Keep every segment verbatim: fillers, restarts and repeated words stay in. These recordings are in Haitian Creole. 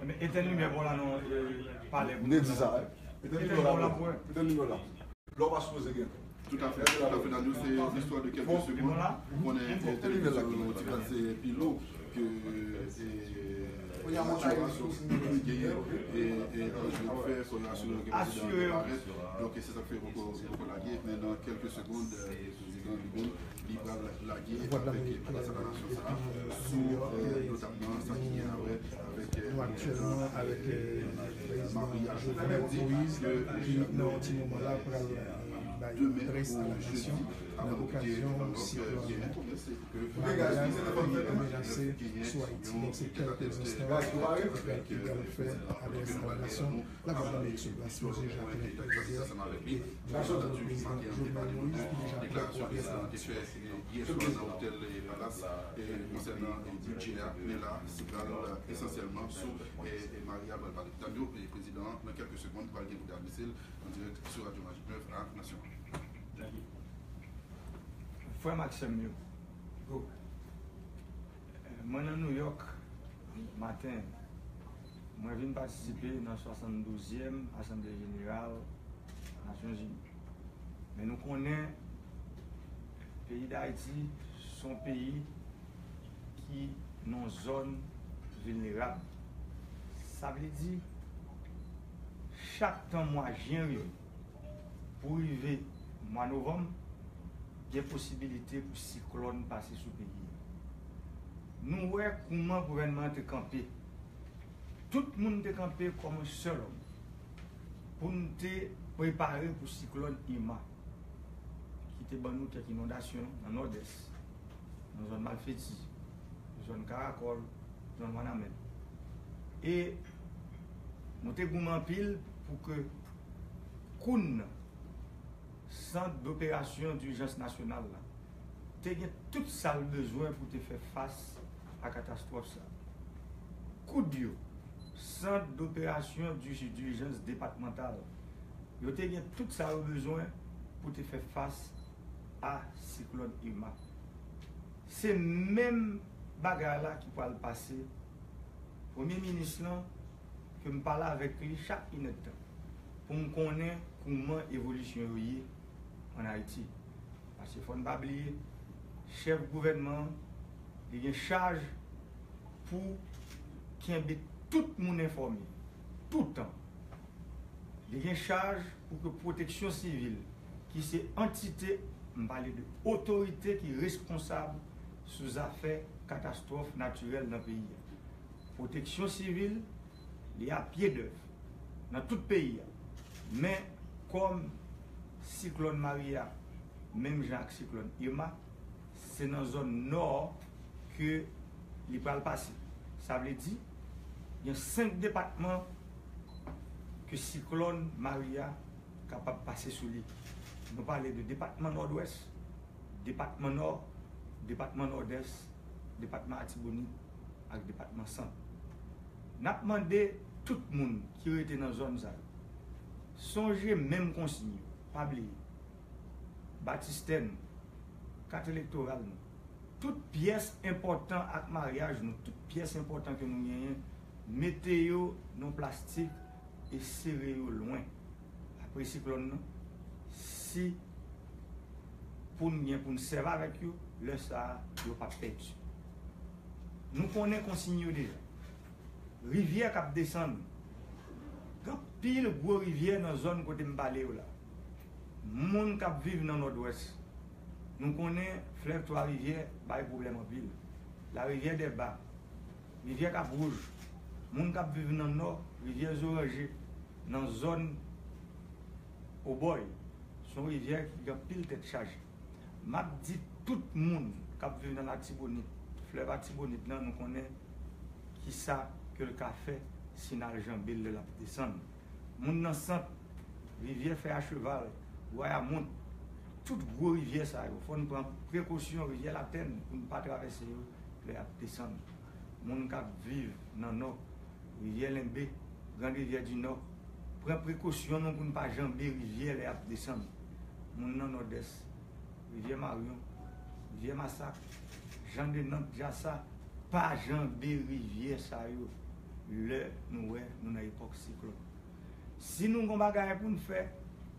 Ebyen, etèn limyè pa w la non, palè. M te di sa, wi. Etèn limyè w la pou mwen. Etèn limyè w la. Lè w pa sipoze gen. Tout à fait, tout à fait, Daniel, c'est l'histoire de quelques secondes. Ou konnen, eh, televizyon nou ti pase pi lou ke, eh, sitiyasyon nou genyen, eh, eh, anjou fè, fò yo asire ke prezidan an te parèt. Donk, se sa k fè yo poko, poko lage, men nan kèlke segonn, eh, prezidan li menm, li pral lage avèk plas a la nasyon sa a, sou, eh, notamman sa ki gen a wè avèk, eh, nou aktyèlman avèk, eh, prezidan Jovenel Moïse, ki nan yon ti moman la pral, eh, bay adrès a la nasyon nan okazyon siklòn Maria ki te menase sou Ayiti. Donk, se kèlke enstan ki pral fè adrès a la nasyon. N ap mande sou plas Monseyè Jacquelin Eliezer e Prezidan Jovenel Moïse ki deja pran adrès a la nasyon. Yè swa nan otèl Palas, eh, konsènan, eh, bidjè a, men la, se pral, eh, esansyèlman sou, eh, eh, Maria pral pale. Daniel, eh, prezidan an, nan kèlke segonn, pral gen pou te adrese l an dirèk sou Radyo Magik nèf a Nasyon. Frè m ak sè m yo, mwen nan New York maten, mwen vin patisipe nan swasanndouzèm Asanble Jeneral Nasyonzini. Men nou konnen peyi Dayiti se yon peyi ki nan zòn vilnerab. Sa vle di, chak tan mwa jen rive pou rive mwa novanm, gen posibilite pou siklòn pase sou peyi a. Nou wè kouman gouvènman an te kanpe. Tout moun te kanpe kòm yon sèl òm pou n te prepare pou siklòn Irma, ki te ban nou kèk inondasyon nan Nòdès, nan zòn Malfeti, zòn Karakòl, zòn Wanament. E nou te goumen anpil pou ke kounye a, Sant d'Operasyon Dijans Nasyonal la te gen tout sa l bezwen pou te fè fas a katastwòf sa. Koud yo, Sant d'Operasyon di, Dijans Depatmantal, yo te gen tout sa yo bezwen pou te fè fas a siklòn Irma. Se menm bagay la ki pral pase Premye Minis lan, ke m pale avèk li chak inèdtan pou m konnen kouman evolisyon yo ye ann Ayiti. Paske fò n pa bliye, chèf gouvènman an, li gen chaj pou kenbe tout moun enfòme, toutan. Li gen chaj pou ke Pwoteksyon Sivil, ki se antite, m pale de otorite ki responsab sou zafè katastwòf natirèl nan peyi a. Pwoteksyon Sivil, li a pye dèv nan tout peyi a. Men, kòm siklòn Maria, menm jan ak siklòn Irma, se nan zòn nò ke li pral pase. Sa vle di, gen senk depatman ke siklòn Maria kapab pase sou li. Nou pale de depatman Nòdwès, depatman Nò, depatman Nòdès, depatman Atibonit ak depatman Sant. N ap mande tout moun ki rete nan zòn sa yo, sonje menm konsiy yo, pa bliye. Batistè nou, kat elektoral nou, tout pyès enpòtan ak maryaj nou, tout pyès enpòtan ke nou genyen, mete yo nan plastik e sere yo lwen. Apre siklòn nan, si pou n gen pou n sèvi avèk yo, lè sa a, yo p ap pèdi. Nou konnen konsiy yo deja. Rivyè k ap desann. Gen anpil gwo rivyè nan zòn kote m pale yo la. Moun k ap viv nan Nòdwès, nou konnen flèv Twa Rivyè bay pwoblèm anpil. Larivyè dè Ba, rivyè Kap Wouj, moun k ap viv nan Nò, rivyè Zoranje, nan zòn Obòy, se yon rivyè ki gen anpil tèt chaje. M ap di tout moun k ap viv nan Latibonit, flèv Latibonit lan, nou konnen kisa ke l ka fè si n al janbe l lè l ap desann. Moun nan Sant, rivyè Fè a Cheval, Wayamont, tout gwo rivyè sa yo, fò n pran prekosyon, rivyè Latèn, pou n pa travèse yo lè y ap desann. Moun k ap viv nan Nò, rivyè Lenbe, Grand Rivière du Nord, pran prekosyon nou pou n pa janbe rivyè lè y ap desann. Moun nan Nòdès, rivyè Maryon, rivyè Masak, jan de Nant, Jasa, pa janbe rivyè sa yo lè nou wè nou nan epòk siklòn. Si nou gon bagay pou n fè,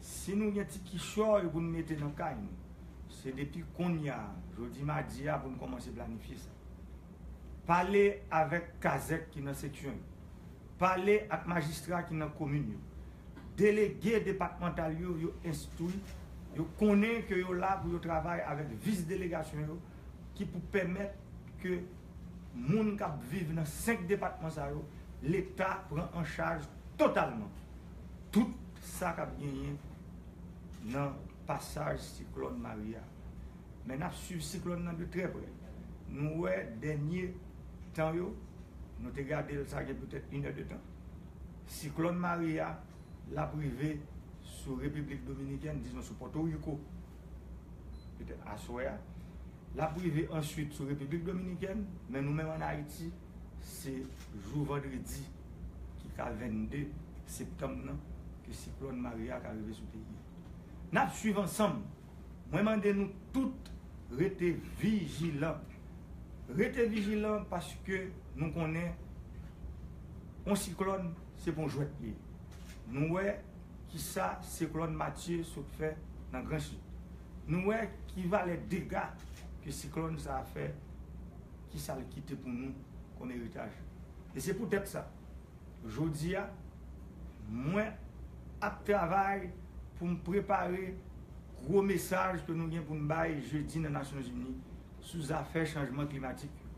si nou gen ti kichòy pou n mete nan kay nou, se depi kounye a, jodi madi a, pou n kòmanse planifye sa. Pale avèk kazèk ki nan seksyon yo. Pale ak majistra ki nan komin yo. Delege depatmantal yo, yo enstwi, yo konnen ke yo la pou yo travay avèk vis delegasyon yo, ki pou pèmèt ke moun k ap viv nan senk depatman sa yo, Leta pran an chaj totalman tout sa k ap genyen nan pasaj siklòn Maria. Men n ap swiv siklòn nan de trè prè. Nou wè dènye tan yo, nou te gade l, sa gen petèt inè de tan. Siklòn Maria, l ap rive sou Repiblik Dominikèn, dizon sou Pòtoriko, petèt aswè a. L ap rive answit sou Repiblik Dominikèn, men nou menm ann Ayiti, se jou vandredi ki ka vennde septanm nan ke siklòn Maria ka rive sou peyi a. N ap swiv ansanm. Mwen mande nou tout rete vijilan. Rete vijilan paske nou konnen yon siklòn se pa yon jwèt li ye. Nou wè kisa siklòn Matye sot fè nan Gran Sid. Nou wè ki valè dega ke siklòn sa a fè, kisa l kite pou nou kòm eritaj. E se poutèt sa, jodi a, mwen ap travay pou m prepare gwo mesaj ke nou gen pou n bay jedi nan Nasyonzini sou zafè chanjman klimatik yo.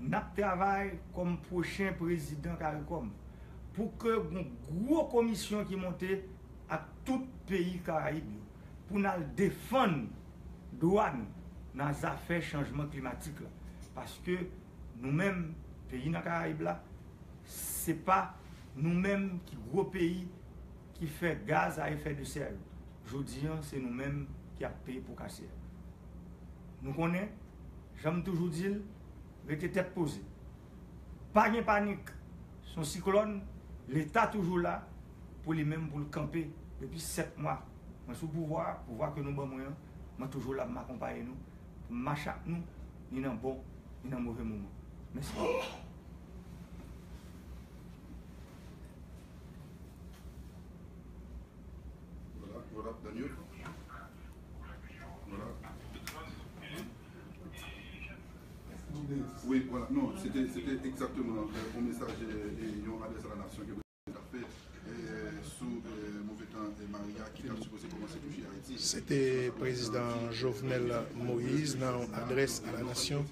N ap travay kòm pwochen prezidan CARICOM pou ke gon gwo komisyon ki monte ak tout peyi Karayib yo pou n al defann dwa nou nan zafè chanjman klimatik la. Paske nou menm, peyi nan Karayib la, se pa nou menm ki gwo peyi ki fè gaz a efè de sè yo. Jodi a, se nou menm ki ap peye po kase a. Nou konnen, jan m toujou di l, rete tèt poze. Pa gen panik. Se yon siklòn, Leta toujou la pou li menm pou l kanpe depi sèt mwa. Mwen sou pouvwa a, pouvwa ke nou ban mwen an, mwen toujou la pou m akonpaye nou, pou m mache ak nou, ni nan bon, ni nan move moman. Mèsi. Voilà, voilà, Daniel. Voilà. Oui, voilà. Non, c'était, c'était exactement, euh, un message, euh, et une adresse à la nation que vous avez fait, euh, sous, euh, mauvais temps, euh, Maria, qui a supposé commencer toucher Haïti. Se te prezidan Jovenel Moïse nan yon adrès a la nasyon,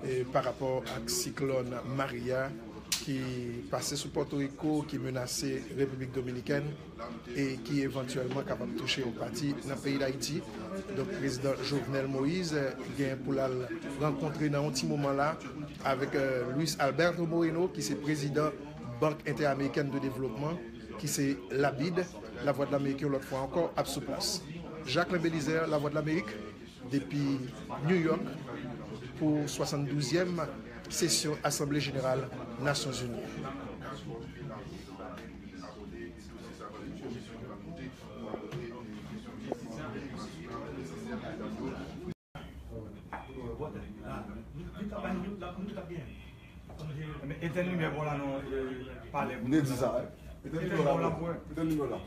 e, pa rapò ak siklòn Maria ki pase sou Pòtoriko, ki menase Repiblik Dominikèn e ki evantyèlman kapab touche yon pati nan peyi Dayiti. Donk, prezidan Jovenel Moïse, eh, gen pou l al rankontre nan yon ti moman la avèk, eh, Luis Alberto Moreno, ki se prezidan Bank Entèamerikèn de Devlopman, ki se la bid. Lavwadlamerik, yon lòt fwa ankò, ap sou plas. Jacquelin Belizaire, Lavwadlamerik, depi New York, pou swasanndouzèm sesyon Asanble Jeneral Nasyonzini. Men etèn limyè pa w la non, e, palè. M te di sa, wi. Etèn limyè w la pou wè. Etèn limyè w la.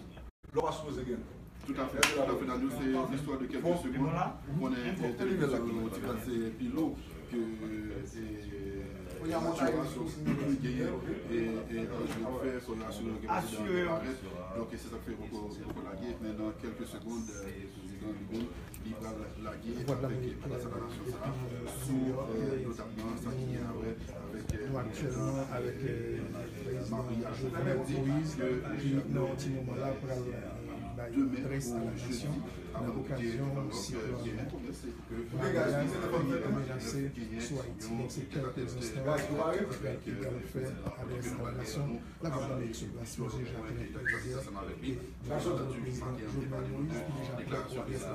Lè w pa sipoze gen. Tout à fait, tout à fait, Daniel, c'est l'histoire de quelques secondes. Ou konnen, e, televizyon yo ti pase pi lo ke, e, saturation ki genyen, e, e, anjou yo fè, fò yo asire ke prezidan an parèt. Donk, se sa k fè yo poko, yo poko lage, men nan kèlke segond, e, prezidan li menm, li pral lage avèk, e, adrès a la nasyon sa a, sou, e, notamman sa ki gen a wè avèk, e, nou aktyèlman avèk, e, prezidan Jovenel Moïse, ki nan yon ti moman la pral, e, bay adrès a la nasyon nan okazyon siklòn Maria ki menase sou Ayiti. Donk, se kèlke enstan apre ke l pral fè adrès a la nasyon. Lavwadlamerik sou plas, Monseyè Jacquelin Belizaire, e prezidan Jovenel Moïse, ki deja pran pwomès la.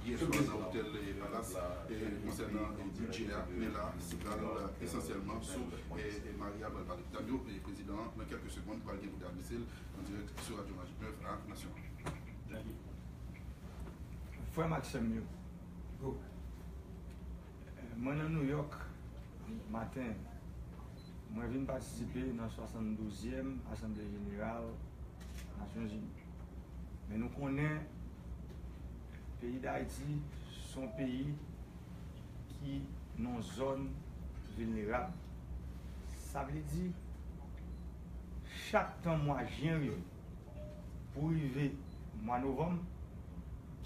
Yè swa nan otèl Palas, e, konsènan, e, bidjè a, men la, se pral, e, esansyèlman sou, e, e, Maria pral pale. Daniel, e, prezidan an, nan kèlke segonn, pral gen pou te adrese l an dirèk sou Radyo Magik nèf, la nasyon. Frè m ak sè m yo, go. Mwen nan Nouyòk maten, mwen vin patisipe nan swasanndouzèm Asanble Jeneral Nasyonzini. Men nou konnen peyi Dayiti se yon peyi ki nan zòn vilnerab. Sa vle di, chak tan mwa jen rive, pou rive mwa novanm,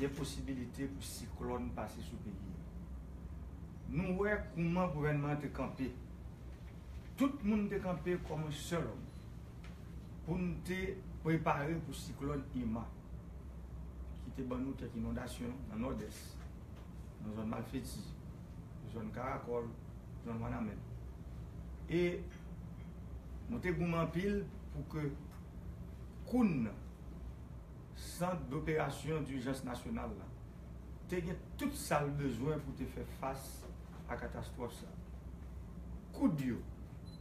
gen posibilite pou siklòn pase sou peyi a. Nou wè kouman gouvènman an te kanpe. Tout moun te kanpe kòm yon sèl òm pou n te prepare pou siklòn Irma, ki te ban nou kèk inondasyon nan Nòdès, nan zòn Malfeti, zòn Karakòl, zòn Wanament. E nou te goumen anpil pou ke kounn Sant d'Operasyon Dijans Nasyonal la te gen tout sa l bezwen pou te fè fas a katastwòf sa. Koud yo,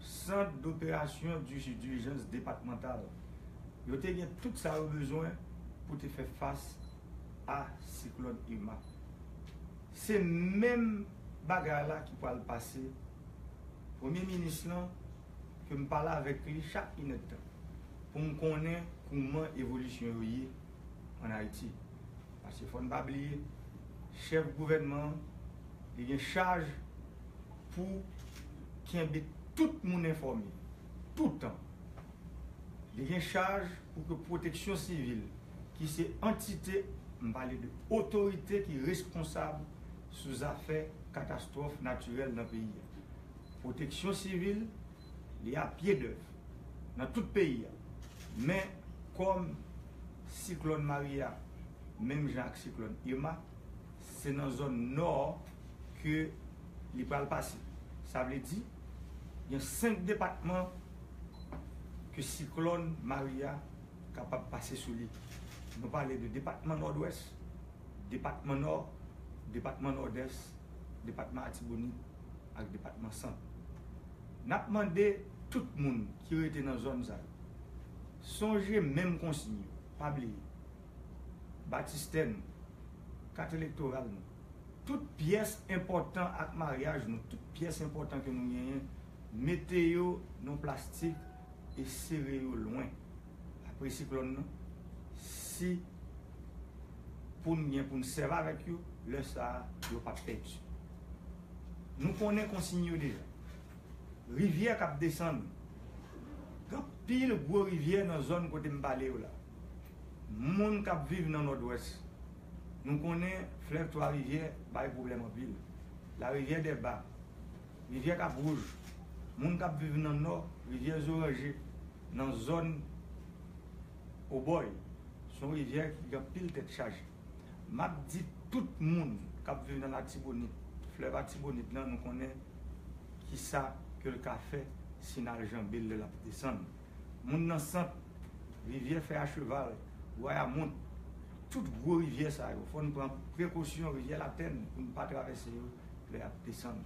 Sant d'Operasyon Dijans Depatmantal, yo te gen tout sa yo bezwen pou te fè fas a siklòn Irma. Se menm bagay la ki pral pase Premye Minis lan, ke m pale avèk li chak inèdtan pou m konnen kouman evolisyon yo ye ann Ayiti. Paske fò n pa bliye, chèf gouvènman an, li gen chaj pou kenbe tout moun enfòme toutan. Li gen chaj pou ke pwoteksyon sivil, ki se antite, m pale de otorite ki responsab sou zafè katastwòf natirèl nan peyi a. Pwoteksyon sivil, li a pye dèv nan tout peyi a. Men, kòm siklòn Maria, menm jan ak siklòn Irma, se nan zòn nò ke li pral pase. Sa vle di, gen senk depatman ke siklòn Maria kapab pase sou li. Nou pale de depatman Nòdwès, depatman Nò, depatman Nòdès, depatman Atibonit ak depatman Sant. N ap mande tout moun ki rete nan zòn sa yo, sonje menm konsiy yo, pa bliye. Batistè nou, kat elektoral nou, tout pyès enpòtan ak maryaj nou, tout pyès enpòtan ke nou genyen, mete yo nan plastik e sere yo lwen apre siklòn nan, si pou n gen pou n sèvi avèk yo, lè sa a, yo p ap pèdi. Nou konnen konsiy yo deja. Rivyè k ap desann. Gen anpil gwo rivyè nan zòn kote m pale yo la. Moun k ap viv nan Nòdwès, nou konnen flèv Twa Rivyè bay pwoblèm anpil. Larivyè dè Ba, rivyè Kap Wouj, moun k ap viv nan Nò, rivyè Zoranje, nan zòn Obòy, se yon rivyè ki gen anpil tèt chaje. M ap di tout moun k ap viv nan Latibonit, flèv Latibonit lan, nou konnen kisa ke l ka fè si n al janbe l lè l ap desann. Moun nan Sant, rivyè Fè a Cheval, Wayamont, tout gwo rivyè sa yo, fò n pran prekosyon, rivyè Latèn, pou n pa travèse yo lè y ap desann.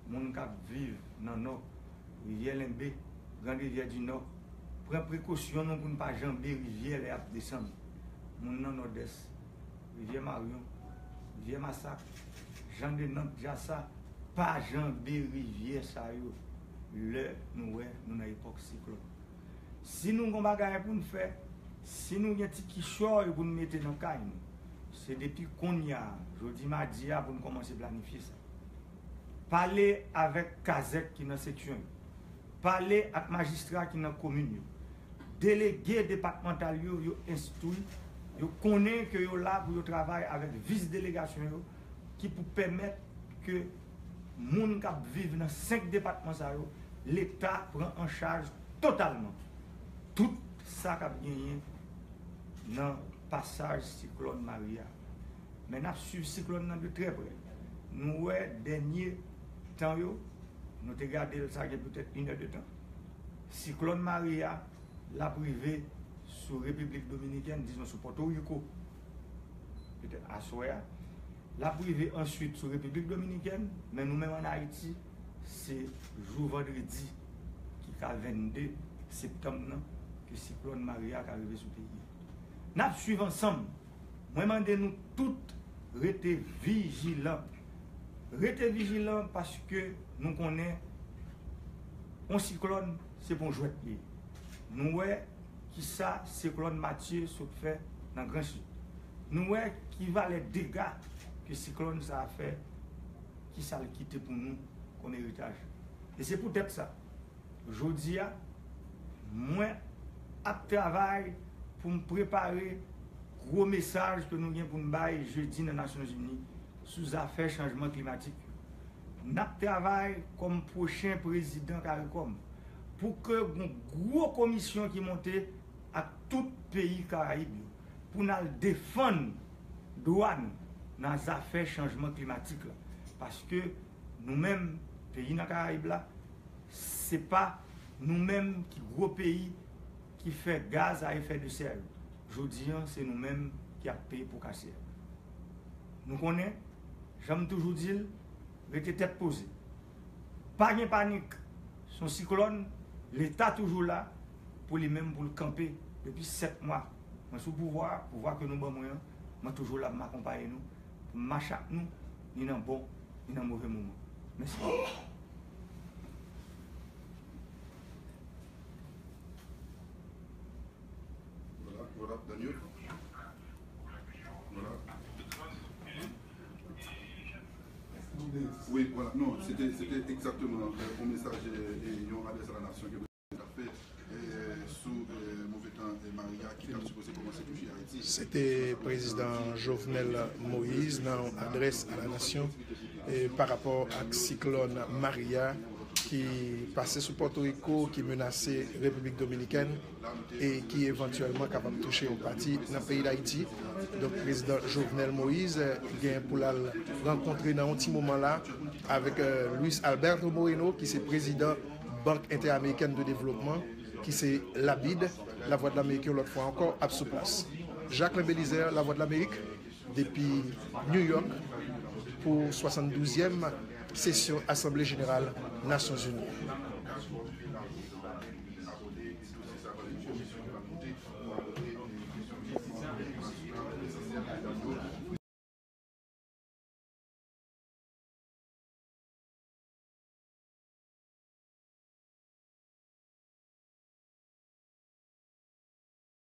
Moun k ap viv nan Nò, rivyè Lenbe, Grann Rivyè di Nò, pran prekosyon nou pou n pa janbe rivyè lè y ap desann. Moun nan Nòdès, rivyè Maryon, rivyè Masak, Jan de Nant, Jasa, pa janbe rivyè sa yo lè nou wè nou nan epòk siklòn. Si nou gon bagay pou n fè, si nou gen ti kichòy pou n mete nan kay nou, se depi kounye a, jodi madi a, pou n kòmanse planifye sa. Pale avèk kazèk ki nan seksyon yo. Pale ak majistra ki nan komin yo. Delege depatmantal yo, yo enstwi, yo konnen ke yo la pou yo travay avèk vis delegasyon yo, ki pou pèmèt ke moun k ap viv nan senk depatman sa yo, Leta pran an chaj totalman tout sa k ap genyen nan pasaj siklòn Maria. Men n ap swiv siklòn nan de trè prè. Nou wè dènye tan yo, nou te gade l, sa gen petèt inè de tan. Siklòn Maria, l ap rive sou Repiblik Dominikèn, dizon sou Pòtoriko, petèt aswè a. L ap rive answit sou Repiblik Dominikèn, men nou menm ann Ayiti, se jou vandredi ki ka vennde septanm nan ke siklòn Maria ka rive sou peyi a. N ap swiv ansanm. Mwen mande nou tout rete vijilan. Rete vijilan paske nou konnen yon siklòn se pa yon jwèt li ye. Nou wè kisa siklòn Matye sot fè nan Gran Sid. Nou wè ki valè dega ke siklòn sa a fè, kisa l kite pou nou kòm eritaj. E se poutèt sa, jodi a, mwen ap travay pou m prepare gwo mesaj ke nou gen pou n bay jedi nan Nasyonzini sou zafè chanjman klimatik yo. N ap travay kòm pwochen prezidan CARICOM pou ke yon gwo komisyon ki monte ak tout peyi Karayib yo pou n al defann dwa n nan zafè chanjman klimatik la. Paske nou menm, peyi nan Karayib la, se pa nou menm ki gwo peyi ki fè gaz a efè de sè yo. Jodi an, se nou menm ki ap peye po kase a. Nou konnen, jan m toujou di l, rete tèt poze. Pa gen panik. Se yon siklòn, Leta toujou la pou li menm pou l kanpe depi sèt mwa. Mwen sou pouvwa, pouvwa ke nou ban mwen an, mwen toujou la pou m akonpaye nou, pou m mache ak nou, ni nan bon, ni nan move moman. Mèsi. Voilà, voilà, Daniel. Voilà. Oui, voilà. Non, se te, se te egzakteman, euh, yon mesaj, euh, e yon adrès a la nasyon ke prezidan t ap fè, euh, sou, euh, move tan, euh, Maria ki t ap sipoze kòmanse touche Ayiti. Se te prezidan Jovenel Moïse nan yon adrès a la nasyon, e pa rapò ak siklòn Maria ki pase sou Pòtoriko, ki menase Repiblik Dominikèn e ki evantyèlman kapab touche yon pati nan peyi Dayiti. Donk, prezidan Jovenel Moïse, eh, gen pou l al rankontre nan yon ti moman la avèk, eh, Luis Alberto Moreno, ki se prezidan Bank Entèamerikèn de Devlopman, ki se la bid. Lavwadlamerik yon lòt fwa ankò ap sou plas. Jacquelin Belizaire, Lavwadlamerik, depi New York, pou swasanndouzèm sesyon Asanble Jeneral Nasyonzini.